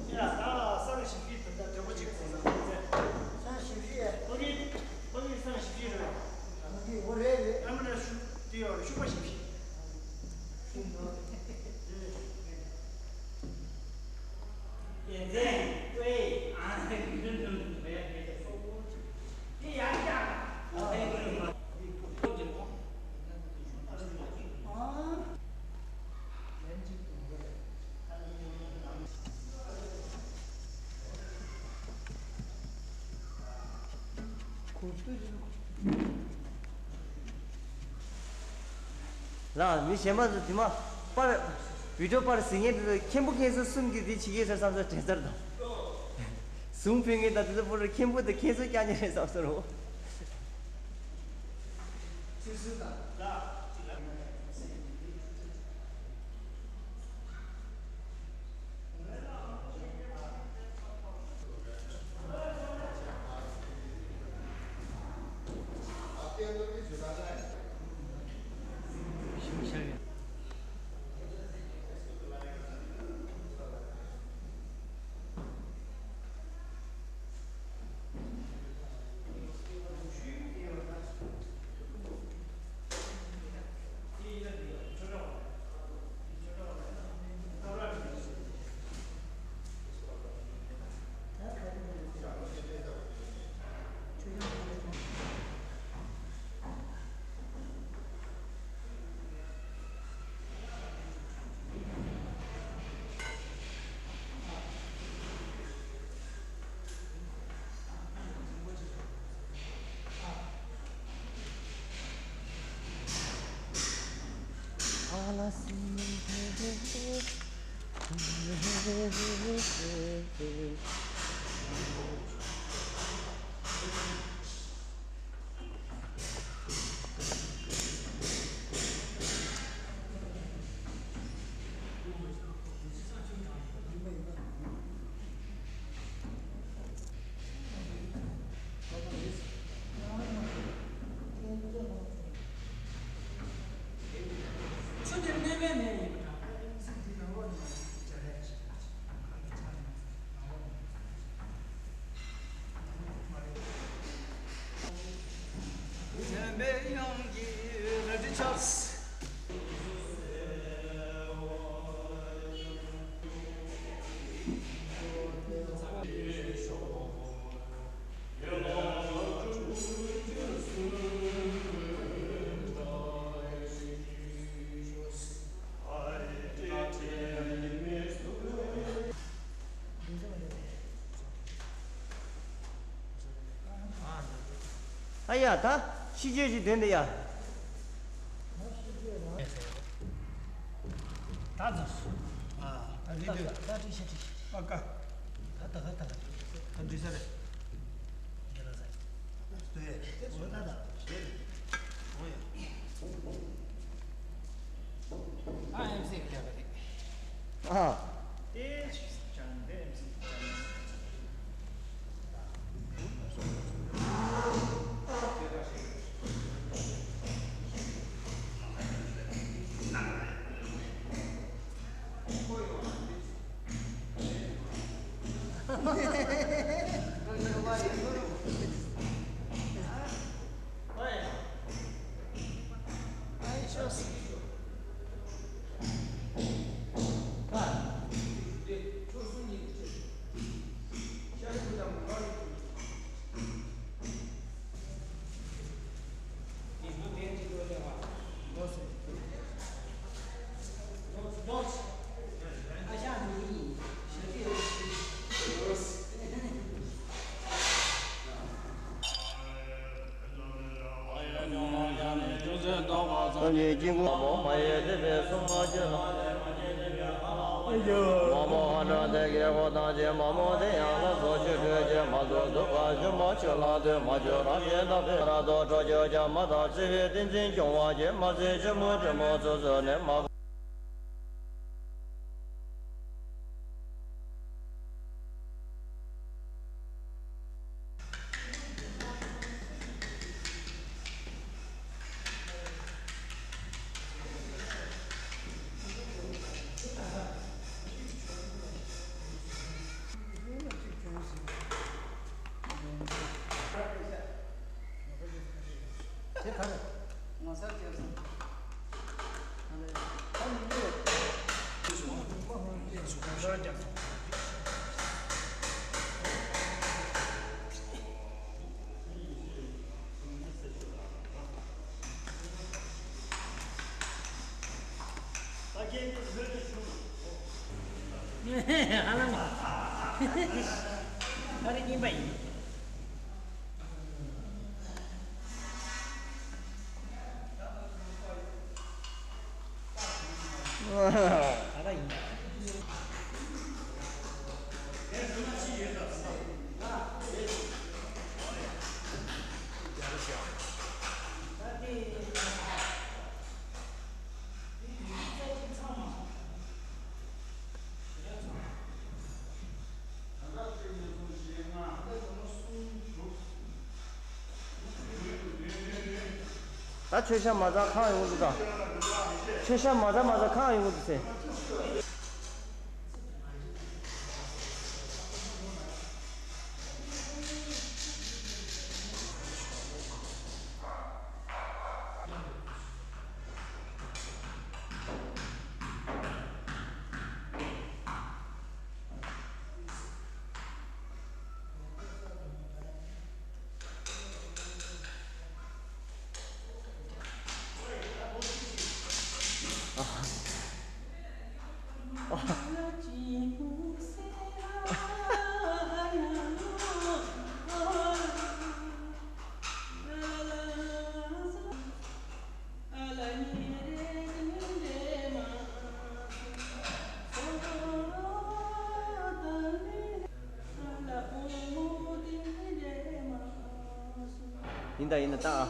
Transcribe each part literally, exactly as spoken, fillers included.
ཡ། ད་སང་ཞིག་གི་དོན་དག་དྲི་བ་གཅིག་གོ་ན། སང་ཞིག་གི། ཁོ་གི་ཁོ་གི་སང་ཞིག་གི་རེད། ཁོ་གི་འོ་རེད་རེད། ཨ་མ་ན་ཤུ་དེ་ཡོད་ཤུ་པ་ཞིག་གི། ཤུ་ཡོད། ལགས། མི་གཞན་པ་ཚོ་དེ་མ་པར་བི་ཌིའོ་པར་གཟིགས་མཁན་དེ་ཚོ་མཁན་པོ་མཁན་ཟུར་གསུམ་གྱིས་དེ་བྱེད་ཀྱི་ཡོད་ཟེར་བསམ་སོང་། དྲན་ཚར་དང་། གཟུངས་ཕུལ་མཁན་དང་དེ་ཚོ་པུ་རུ་མཁན་པོ་དང་མཁན་ཟུར་རྐྱང་གཉིས་རེད་བསམ་སོང་རོ། ཨ་ཡ། ད་ཤིས་བརྗོད་ཅིག་འདོན་དེ་ཡ། ད་ཚར་སོང་། ཨ་རེད་འདུག་ད་ཏྲིག་ཤ་ཏྲིག་ཤ། ཨ་ཀ་ད་ད་ད་ད་ད་འདྲི་ས་རེད། འདི་ལ་ས་རེད། འོ་ད་ད་རེད། འོ་ཡ། ཨ་ཨེམ་སི་རྒྱག་གི་རེད། ཨ། དེ་ཅང་དེ་ཨེམ་སི་ཅང་། ཐམས་ཅད་སྐྱེ་དགུ་མ་མོ་མ་ཡེ་དེ་བས་སུ་མ་སྐྱེ་ལ། མ་མོ་ཧ་ཏྲ་དེ་སྐད་པོ་དང་བཅས་མ་མོ་དེ་ཡང་ལ་སོགས་ཆོས་སྤྲོས་བཅས་མ་ཚོགས་སུ་བཀའ་བཞིན་མ་ཆོས་ལ་ལྟོས་མ་ཆོས་རང་བཞིན་དང་འཕེལ་ར་དོ་འཕྲོ་ཆོས་ཀྱང་མ་དང་བརྩེ་བའི་ཏིང་འཛིན་སྐྱོང་བ་བཅས་མ་བརྩེ་ཆུ་མོ་དྲི་མོ་ཚོ་ཚོ་ནས་མ། དེ་ག་རེད། ངོ་མཚར་སྐྱེས་སོང་། ཧ་ལམ། ཨ་རི་རྙིང་པ་ཡིན། ད་མཆོད་བཤམས་མ་ཚར་ཁང་ཡོང་གི་འདུག་ད། མཆོད་བཤམས་མ་ཚར་མ་ཚར་ཁང་ཡོང་གི་འདུག་ཟེར། ཡིན་ད་ཡིན་ད་ད་ཨ།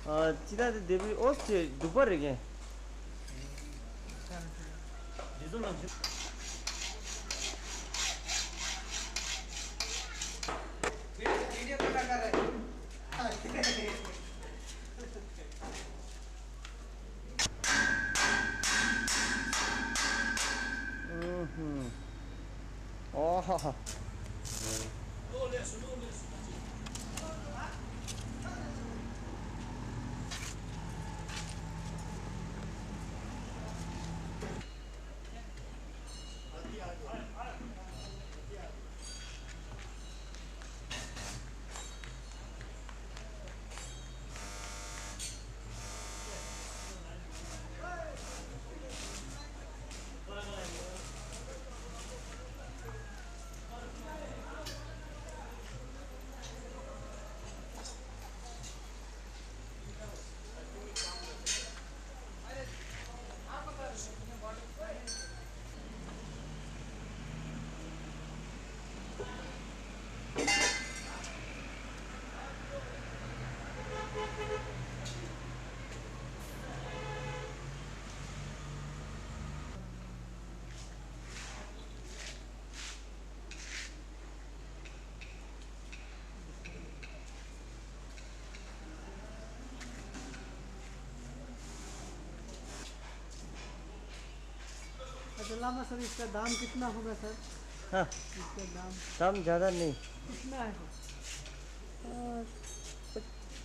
ཨ། ཅི་ད་དེ་དེ་བི་ཨོ་སི་ཅེ་འདུག་པ་རེད་གན། ཨུ་ཧུ། ཨོ་ཧ་ཧ། तो लामा सर, इसका दाम कितना होगा सर? हाँ। इसका दाम? दाम ज़्यादा नहीं। कितना है?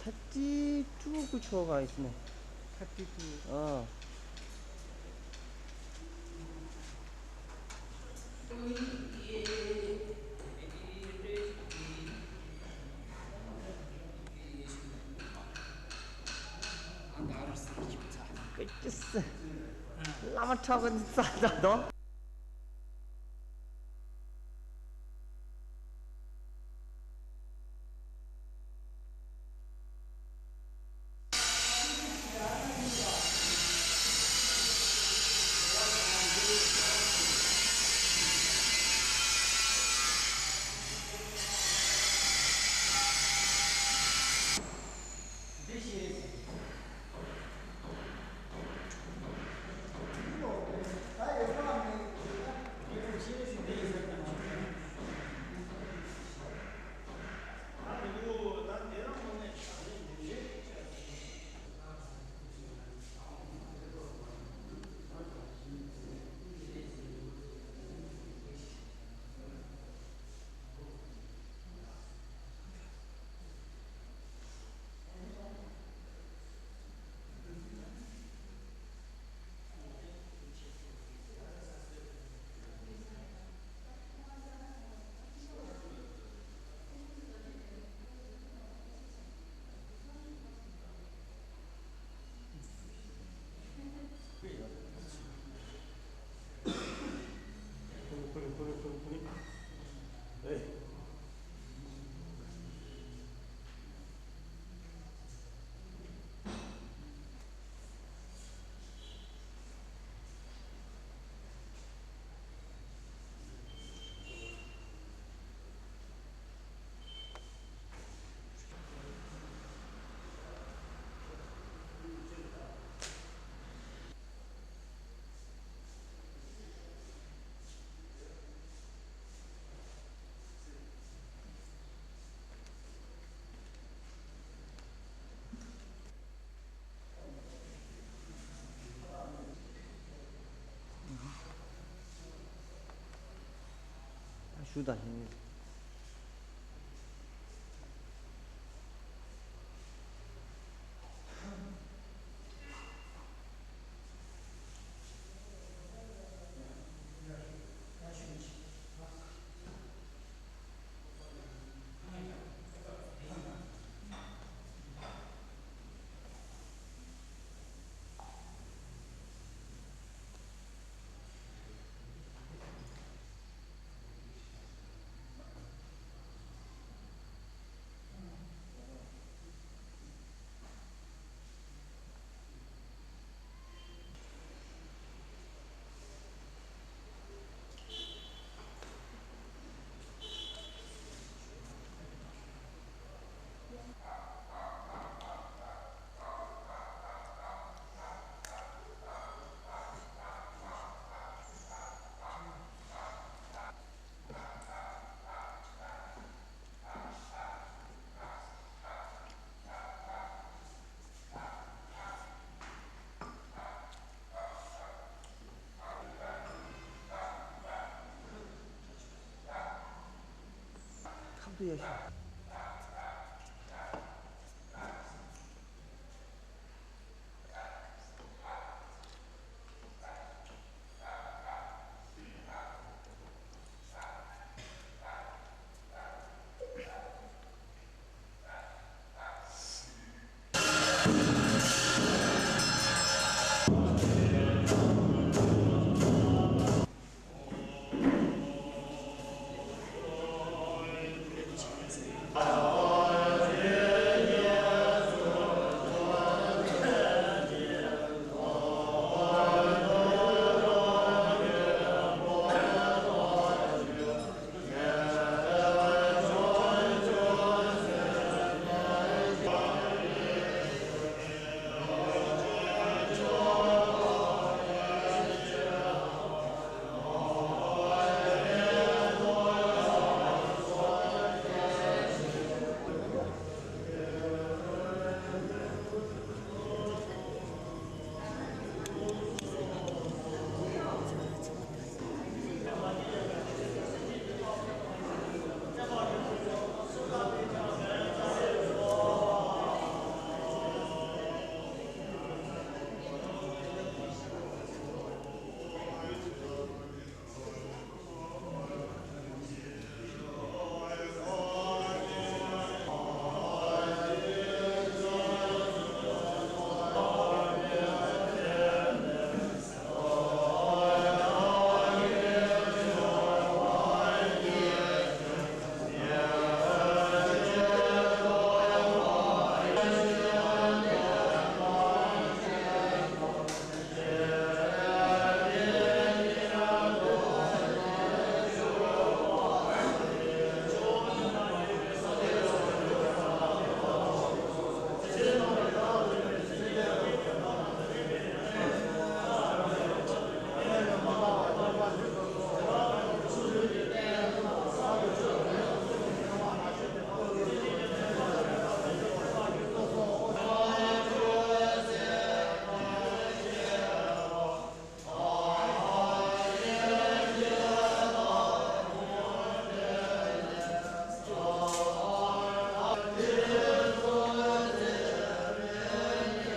थर्टी टू कुछ होगा इसमें। Thirty two. हाँ। ཀི་ཅི་སི། བླ་མ་ཁྲག་པའི་རྩ་དང་དོ། ཞུ་དང་ལྷན། ཁབ་ཏུ་ཡ་ཤོག